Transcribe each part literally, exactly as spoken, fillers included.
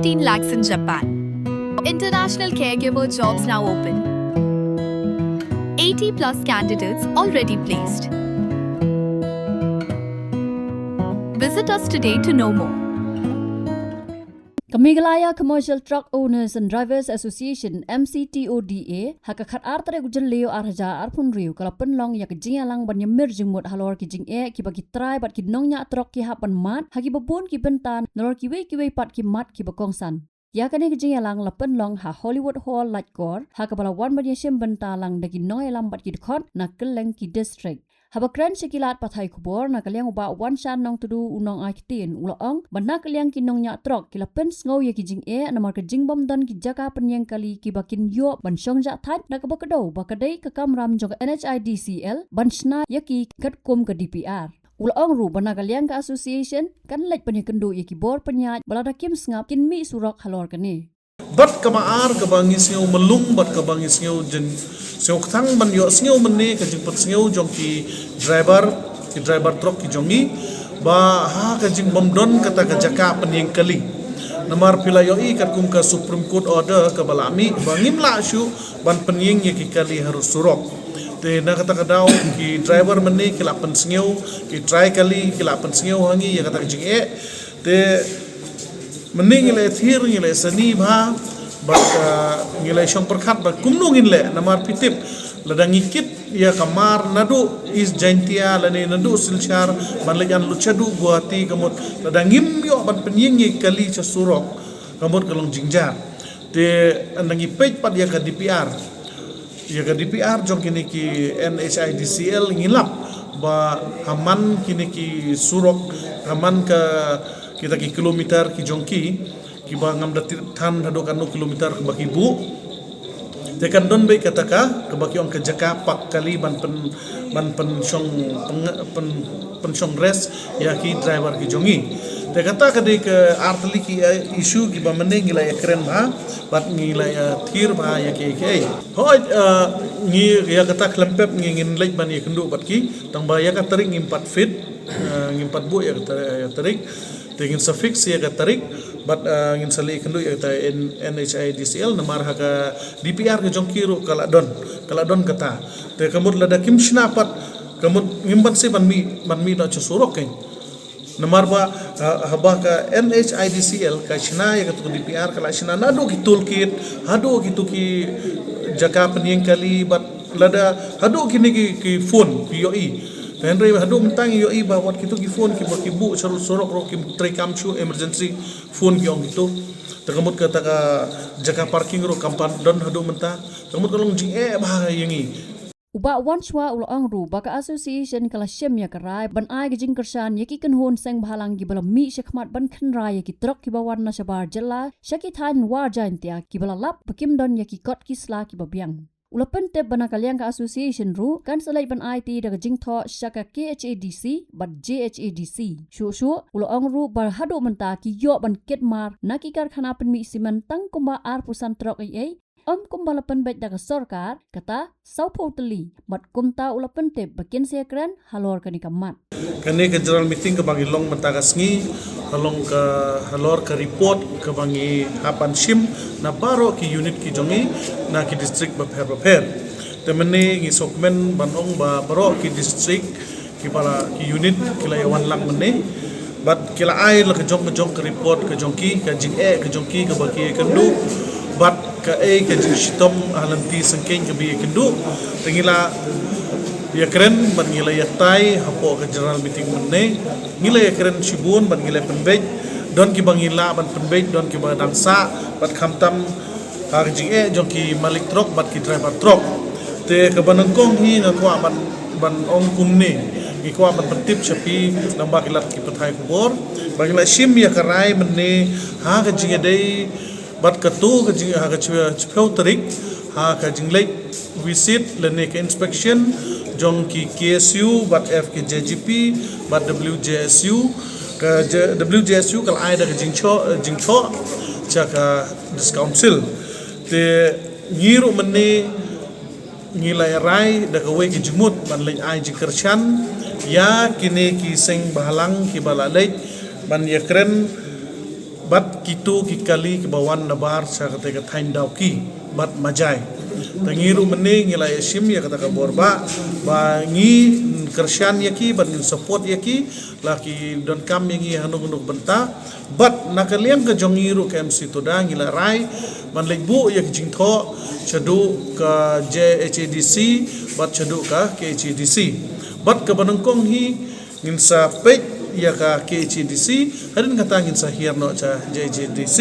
fifteen lakhs in Japan. International caregiver jobs now open. eighty plus candidates already placed. Visit us today to know more. Ka Meghalaya Commercial Truck Owners and Drivers Association, M C T O D A, ha ka khatar tarik u Jylliew arhajar arphew hynriew, ka la pynlong ïa ka jingïalang ban ïamir jingmut halor ki jingeh kiba ki trai bad ki nongñiah trok ki hap ban mad ha kiba bun ki bynta, nalor kiwei kiwei pat ki mat kiba kongsan. Ïa kane ka jingïalang la pynlong ha Hollywood Hall, Laitkor, ha kaba la wan ban ïashim bynta lang da ki nongïalam bad ki dkhot na kylleng ki district. Haba kren sha ki lad pathai khubor na ka liang u Bah Wanshan Nongtdu, u nongai ktien, u la ong ba na ka liang ki nongñiah trok ki la pynsngew ïa ki jingeh namar ka jingbym don ki jaka pynïeng kali kiba kin ïoh ban shong jah thait, na kaba kdew ba ka dei ka kamram jong ka N H I D C L ban shna ïa ki katkum ka D P R. U la ong ruh ba na ka liang ka association kan leit ban ïakynduh ïa ki bor pynïaid ba lada kim sngap kin mih surok halor kane. Bad kaba ar kaba ngi sngew myllung bad kaba ngi sngew jin, sngew kthang ban ïohsngew mynne ka jingpynsngew jong ki driver, ki driver trok ki jong ngi, ba ha ka jingbym don kata ka jaka pynïeng kali. Namar phi la ïohi katkum ka Supreme Court order kaba la mih ba ngim lah shuh ban pynïeng ïa ki kali harud surok. Te na kata ka daw ki driver mynne ki la pynsngew, ki trai kali ki la pynsngew ha ngi ïa kata ka jingeh. Te mynne ngi la ïathiar, ngi la ïasani bha, bad, ah, ngi la ïashong pyrkhat ba kumno ngin leh, namar phi tip lada ngi kit ïa ka mar naduh East Jaintia lane naduh Silchar ban leit ïaid lut shaduh Guwahati, ka mut lada ngim ïoh ban pynïeng ïa ki kali sha surok, ka mut ka long jingjia. Te ynda ngi peit pat ïa ka D P R, ïa ka D P R jong kine ki N H I D C L ngi lap ba ha man kine ki surok, ha man ka kita ki kilometer ki jong ki, kiba ngam da tip than haduh katno kilometer kaba ki buh. Te kan don beit kata ka, kaba ki ong ka jaka park kali ban pyn, ban pynshong, pyn, pyn, pynshong rest ïa ki driver ki jong ngi. Te kata ka dei ka artylli ki, eh, issue kiba mynne ngi la ïakren bha bad ngi la ïathiar bha ïa kiei kiei. Hooid, eh, ngi ïa kata khlem pep ngi ngin leit ban ïakynduh bad ki, tang ba ïa ka tarik ngim pat fit, eh, ngim pat buh ïa ka ta-, ïa ka tarik. Te ngin sa fix ïa ka tarik bad, eh, ngin sa leit ïakynduh ïa kata N-, N H I D C L namar ha ka D P R ka jong ki ruh ka la don, ka la don kata. Te ka mut lada kim shna pat, ka mut ngim banse ban mih, ban mih noh sha surok kein. Namar ba, ha, haba ka N H I D C L ka shna ïa katu ka D P R ka la shna naduh ki toll gate, haduh kitu ki jaka pynïeng kali bad lada haduh kine ki, ki phone phi ïohi. Te hynrei haduh mynta ngi ïohi ba wat kitu ki phone kiba ki buh sha surok ruh kim treikam shuh, emergency phone ki ong kitu. Te ka mut kata ka jaka parking ruh kam pat don haduh mynta. Te ka mut ka long jingeh bha ïa ngi. U Bah Wanshwa u la ong ruh ba ka association ka la shim ïa ka rai ban ai ka jingkyrshan ïa ki kynhun seng bhalang kiba la mih shakhmat ban khynra ïa ki trok kiba wan na shabar jylla sha ki thaiñ War Jaintia kiba la lap ba kim don ïa ki kot ki sla kiba biang. U la pyntip ba na ka liang ka association ruh kan sa leit ban aiti da ka jingthoh sha ka K H A D C bad J H A D C. Shuh shuh u la ong ruh ba haduh mynta ki ïoh ban kit mar na ki karkhana pynmih simen tang kumba arphew san trok ei ei, ym kumba la pynbeit da ka sorkar, kata sawphew tylli, bad kumta u la pyntip ba kin sa ïakren halor kane ka mat. Kane ka general meeting kaba ngi long mynta ka sngi, ka long ka halor ka report kaba ngi hap ban shim na baroh ki unit ki jong ngi na ki district bapher bapher. Te mynne ngi sngewkmen ban ong ba baroh ki district kiba la, ki unit ki la ïa wan lang mynne. Bad ki la ai la ka jong ka jong ka report ka jong ki, ka jingeh ka jong ki kaba ki ïakynduh. Bad kaei ka jingshitom ha lynti syngkien kaba ïakynduh. Te ngi la ïakren bad ngi la ïatai hapoh ka general meeting mynne. Ngi la ïakren shibun bad ngi la pynbeit. Don kiba ngi lah ban pynbeit, don kiba dang sah, bad khamtam ha ka jingeh jong ki malik trok bad ki driver trok. Te kaba nyngkong hi nga kwah ban, ban ong kumne. Ngi kwah ban pyntip sha phi, nangba ki lad ki pathai khubor, ba ngi la shim ïa ka rai mynne ha ka jingïadei bad katu ka jing, ha ka chiphew tarik, ha ka jingleit visit lane ka inspection jong ki K S U bad F K J G P bad W J S U. Ka J-, W J S U ka la ai da ka jingthoh, jingthoh sha ka District Council. Te ngi ruh mynne ngi la ïa rai da kawei ka jingmut ban leit ai jingkyrshan ïa kine ki seng bhalang kiba la leit ban ïakren Bad kito ki kali kiba wan nabar sha kata ka thaiñ Dawki bad Majai. Te ngi ruh mynne ngi la ïa shim ïa kata ka bor ba, ba ngi kyrshan ïa ki bad ngin support ïa ki, la ki donkam ïa ngi hangno hangno bynta. Bad na ka liang ka jong ngi ruh ka M C Tura ngi la rai ban leit buh ïa ka jingthoh shaduh ka J H A D C bad shaduh ka K H A D C. Bad kaba nyngkong hi ngin sa peit ïa ka K H A D C, hadien kata ngin sa hiar noh sha J H A D C.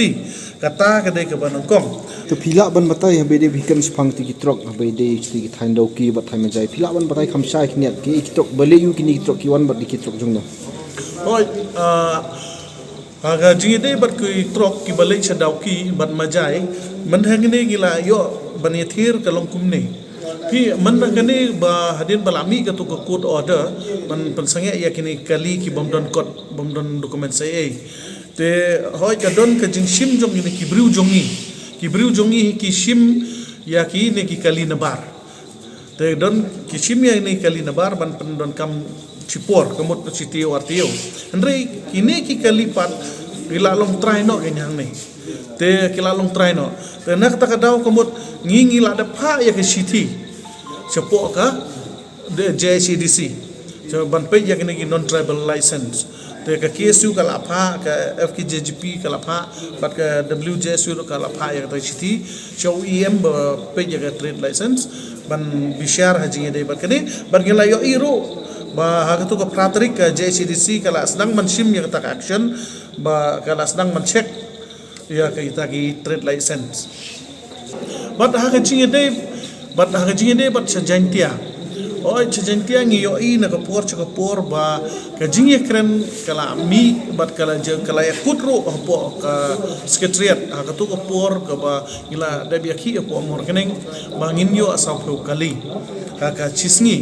Kata ka dei kaba nyngkong. Te phi lah ban batai haba ïadei bad ki kan shaphang kito ki trok, haba ïadei kito ki thaiñ Dawki bad thaiñ Majai, phi lah ban batai kham shai khyndiat ki, ki trok, balei ïoh kine ki trok ki wan bad ki trok jong ngi? Hooid, ah, ha ka jingïadei bad ki trok kiba leit sha Dawki bad Majai, mynta hangne ngi la ïoh ban ïathied ka long kumne. Phi, mynta kane ba hadien ba la mih kato ka court order ban pynsangeh ïa kine ki kali ki bym don kot, bym don document sei ei. Te hooid ka don ka jingshim jong kine ki briew jong ngi. Ki briew jong ngi ki shim ïa kine ki kali nabar. Te don ki shim ïa kine ki kali nabar ban pyndonkam shipor, ka mut shi taïew ar taïew. Hynrei kine ki kali pat ki la long trai noh kine hangne. Te ki la long trai noh. Te na kata ka daw ka mut ngi, ngi la dep phah ïa ka shithi shapoh ka J H A D C. Sha ban peit ïa kine ki non tribal license. Te ka K S U ka la phah, ka F K J G P ka la phah, bad ka W J S U ruh ka la phah ïa kata ka shithi sha u E M ba peit ïa ka trade license, ban bishar ha jingïadei bad kane. Bad ngi la ïohi ruh ba ha kato ka phra tarik ka J H A D C ka la sdang ban shim ïa kata ka action, ba ka la sdang ban check ïa kita ki trade license. Bad ha ka jingïadei, bad ha ka jingïadei bad sha Jaintia. Hooid, sha Jaintia ngi ïohi na ka por sha ka por ba ka jingïakren ka la mih bad ka la jia, ka la ïakut ruh hapoh ka secretariat ha kato ka por kaba ngi la dep ïakhih hapoh Mawryngkneng ba ngin ïoh sawphew kali ha ka shi sngi.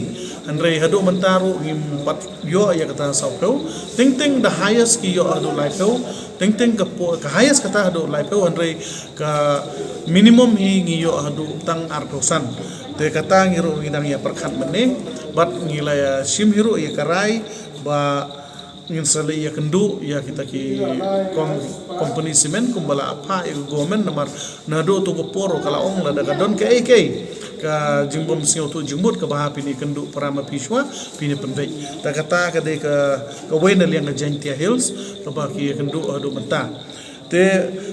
Hynrei haduh mynta ruh ngim pat ïoh ïa kata sawphew. Teng teng the highest ki ïoh haduh laiphew. Teng teng ka po-, ka highest kata haduh laiphew, hynrei ka minimum hi ngi ïoh haduh tang arphew san. Te kata ngi ruh ngi dang ïa pyrkhat mynne. Bad ngi la ïa shim hi ruh ïa ka rai ba ngin sa leit ïa kynduh ïa kita ki kom-, company cement kumba la phah ïa ka government, namar naduh tu ka por ka la ong lada ka don kaei kaei ka jingbym sngewthuh jingmut kaba ha phin ïa kynduh para ma phi shuwa phin ïa pynbeit. Te kata ka dei ka, kawei na liang ka Jaintia Hills kaba ki ïa kynduh haduh mynta. Te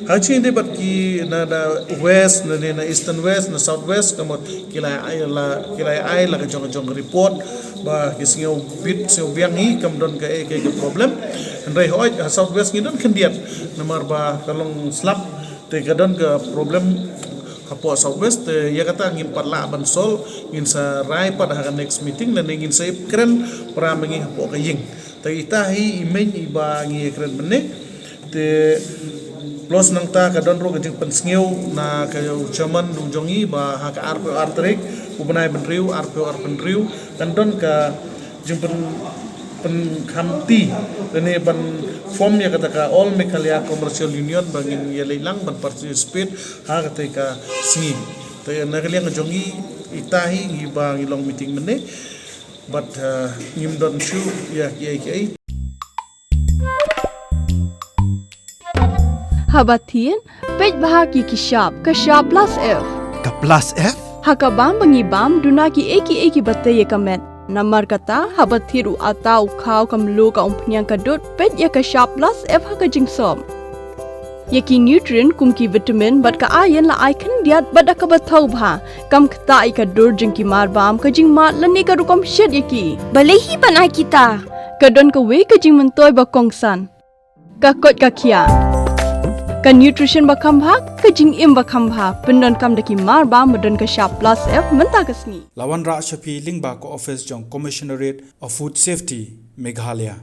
ha jingïadei bad ki na, na West, na, na Eastern West, na South West, ka mut ki la ai la, ki la ai la ka jong ka jong ka report ba ki sngewbit sngewbiang hi, kam don kaei kaei ka problem. Hynrei hooid ha South West ngi don khyndiat namar ba ka long slap, te ka don ka problem hapoh South West. Te ïa kata ngim pat lah ban solve, ngin sa rai pat ha ka next meeting lane ngin sa ïa kren para ma ngi hapoh ka ïing. Te ita hi i mei iba ngi ïa kren mynne. Te plus nangta ka don ruh ka jingpynsngew na ka u chairman u jong ngi ba ha ka arphew ar tarik u bnai ba hynriew, arphew arphew hynriew, kan don ka jingpyn, pynkhamti lane ban form ïa kata ka All Meghalaya Commercial Union ba ngin ïa leit lang ban participate ha kata ka sngi. Te na ka liang jong ngi, ita hi ngi ba ngi long meeting mynne. Bad, uh, ngim don shuh ïa kiei kiei. Haba thied, peit bha ki ki shap, ka shap plus F. Ka plus F? Ha ka bam ba ngi bam, duna kiei kiei kiba tei ïa ka met. Namar kata, haba thied u atta, u khaw, ka mluh, ka umphniang, ka dud, peit ïa ka shap plus F ha ka jingsop. Ïa ki nutrient kum ki vitamin bad ka iron la ai khyndiat bad da kaba thaw bha. Kam ktah ïa ka dur jong ki marbam, ka jingmad lane ka rukom shet ïa ki. Balei hi ban ai kita? Ka don kawei ka jingmyntoi ba kongsan. Ka koit ka khiah. Ka nutrition ba kham bha, ka jingim ba kham bha. Pyndonkam da ki marbam ba don ka shap plus F mynta ka sngi. La wanrah sha phi lyngba ka office jong Commissionerate of Food Safety, Meghalaya.